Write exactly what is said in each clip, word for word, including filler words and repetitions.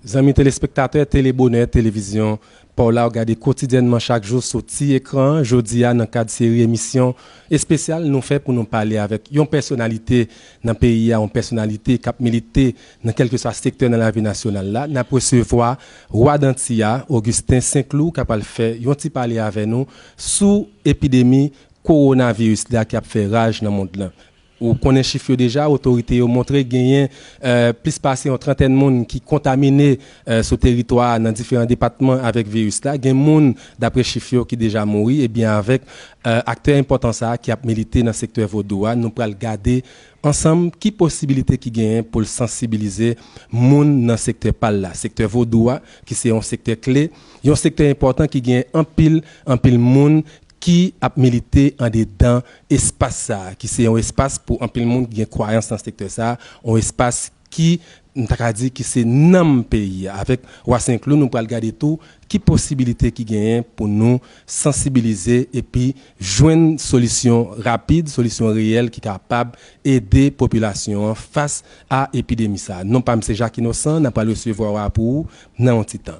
Zanmi telespektatè Tele Bonè, televizyon pa w la, w gade kotidyènman chak jou sou ti ekran an. Jodi a, nan kad seri emisyon espesyal nou fè pou nou pale avèk yon pèsonalite nan peyi a, yon pèsonalite k ap milite nan kèlkeswa sektè nan lavi nasyonal la, n ap resevwa wa Danti a, Augustin St. Cloud, k ap al fè yon ti pale avè nou sou epidemi kowonaviris la ki ap fè raj nan mond lan. Ou konnen chif yo deja, otorite yo montre genyen, eh, plis pase yon trantèn moun ki kontamine, eh, sou teritwa a nan diferan depatman avèk viris la. Gen moun, dapre chif yo, ki deja mouri. Ebyen, avèk, eh, aktè enpòtan sa a ki ap milite nan sektè vodou a, nou pral gade ansanm ki posibilite ki genyen pou l sansibilize moun nan sektè pa l la. Sektè vodou a, ki se yon sektè kle, yon sektè enpòtan ki genyen anpil, anpil moun ki ap milite andedan espas sa a, ki se yon espas pou anpil moun ki gen kwayans nan sektè sa a, yon espas ki, m ta ka di, ki se nanm peyi a. Avèk Wa St. Cloud, nou pral gade tou ki posibilite ki genyen pou nou sansibilize epi jwenn solisyon rapid, solisyon reyèl ki kapab ede popilasyon an fas a epidemi sa a. Non pa m se Jacques Innocent, n ap pral resevwa wa pou ou nan yon ti tan.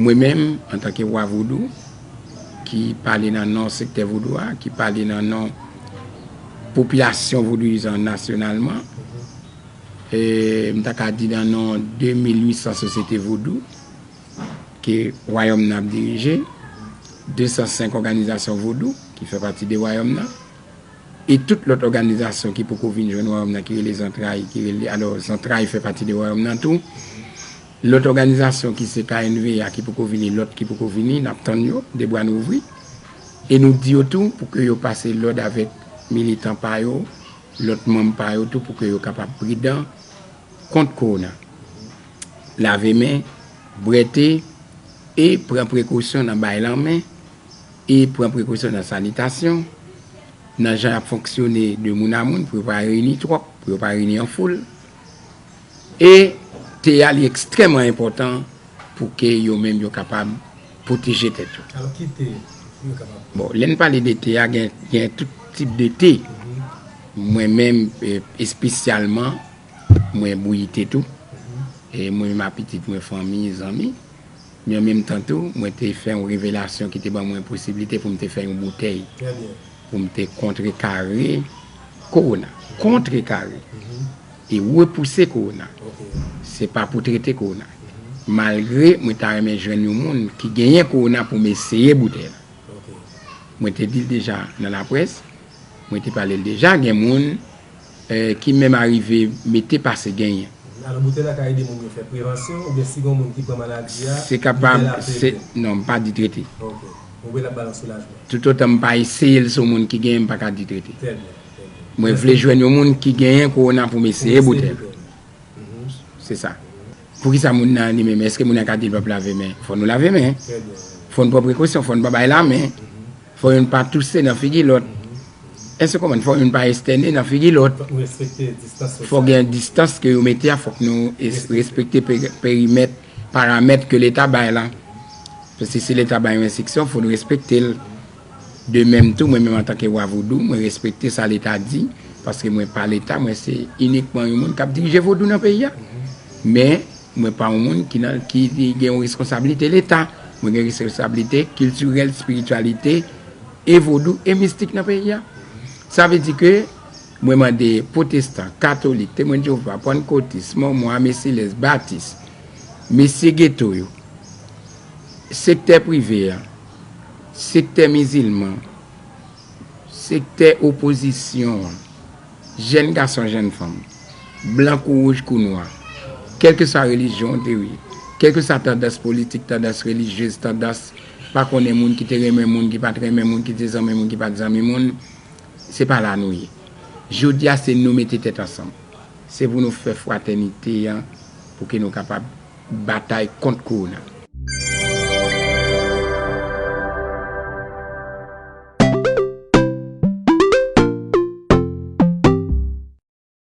Mwen menm, antanke wa vodou, ki pale nan non sektè vodou a, ki pale nan non popilasyon vodouyizan nasyonalman, e, m ta ka di nan non de mil uit san sosyete vodou ke wayòm nan ap dirije, de san senk òganizasyon vodou ki fè pati de wayòm nan, e tout lòt òganizasyon ki poko vin jwenn wayòm nan, ki rele Zantray, ki rele, alò, Zantray fè pati de wayòm nan tou. Lòt òganizasyon ki se K N V A ki poko vini, lòt ki poko vini, n ap tann yo, de bra nou ouvri. E nou di yo tou pou ke yo pase lòd avèk militan pa yo, lòt manm pa yo tou, pou ke yo kapab pridan kont kowona. Lave men, bwè te, e pran prekosyon nan bay lanmen, e pran prekosyon nan sanitasyon, nan jan y ap fonksyone de moun a moun, pou yo pa reyini twòp, pou yo pa reyini an foul. E te a, li ekstrèmman enpòtan pou ke yo menm yo kapab pwoteje tèt yo. Alò, ki te yo kapab? Bon, lè n pale de te a, gen, gen tout tip de te. Mwen menm, e, espesyalman, mwen bouyi te tou. E mwen menm a pitit mwen, fanmi, zanmi. Men an menm tan tou, mwen te fè yon revelasyon ki te ban mwen posiblite pou m te fè yon boutèy. Trè byen. Pou m te kontrekare kowona. Kontrekare. E repouse kowona. Ok. Se pa pou trete kowona. Malgre mwen ta renmen jwenn yon moun ki genyen kowona pou m eseye boutèy la. Ok. Mwen te di l deja nan laprès, mwen te pale l deja, gen moun, eh, ki menm arive mete pase genyen. Alò, boutèy la ka ede moun yo fè prevansyon, oubyen si gen moun ki pran maladi a, se kapab, boutèy la ap ede. Non, m pa di trete. Ok. Boutèy la ap ba l yon soulajman. Toutotan m pa eseye l sou moun ki genyen, m pa ka di trete. Trè byen, trè byen. Mwen vle jwenn yon moun ki genyen kowona pou m eseye boutèy la. Se sa. Poukisa moun nan li menm? Èske moun nan ka di l p ap lave men? Fò nou lave men. Fò n pran prekosyon, fò n pa bay lamen. Fò youn pa touse nan figi lòt. Èske w konprann? Fò youn pa estène nan figi lòt. Fò gen distans ke yo mete a, fòk nou es-, respekte pe-, perimèt, paramèt ke Leta bay la. Paske si Leta bay yon enstriksyon, fò nou respekte l. De menm tou, mwen menm antanke wa vodou, mwen respekte sa Leta di, paske mwen pa Leta, mwen se inikman yon moun k ap dirije vodou nan peyi a. Men, mwen pa yon moun ki nan, ki gen yon reskonsablite Leta. Mwen gen reskonsablite kiltirèl, espirityalite, e vodou, e mistik nan peyi a. Sa vle di ke mwen mande pwotestan, katolik, Temwen Jewova, pannkotis, mòmon, ame selès, batis, mesye geto yo, sektè prive a, sektè mizilman, sektè opozisyon an, jèn gason, jèn fanm, blan kou wouj kou nwa, kèlkeswa relijyon w te ye, kèlkeswa tandans politik, tandans relijyez, tandans pa konnen moun ki te renmen moun, ki pa t renmen moun, ki te zanmi moun, ki pa t zanmi moun, se pa la nou ye. Jodi a, se nou mete tèt ansanm. Se pou nou fè fratènite an, pou ke nou kapab batay kont kowona.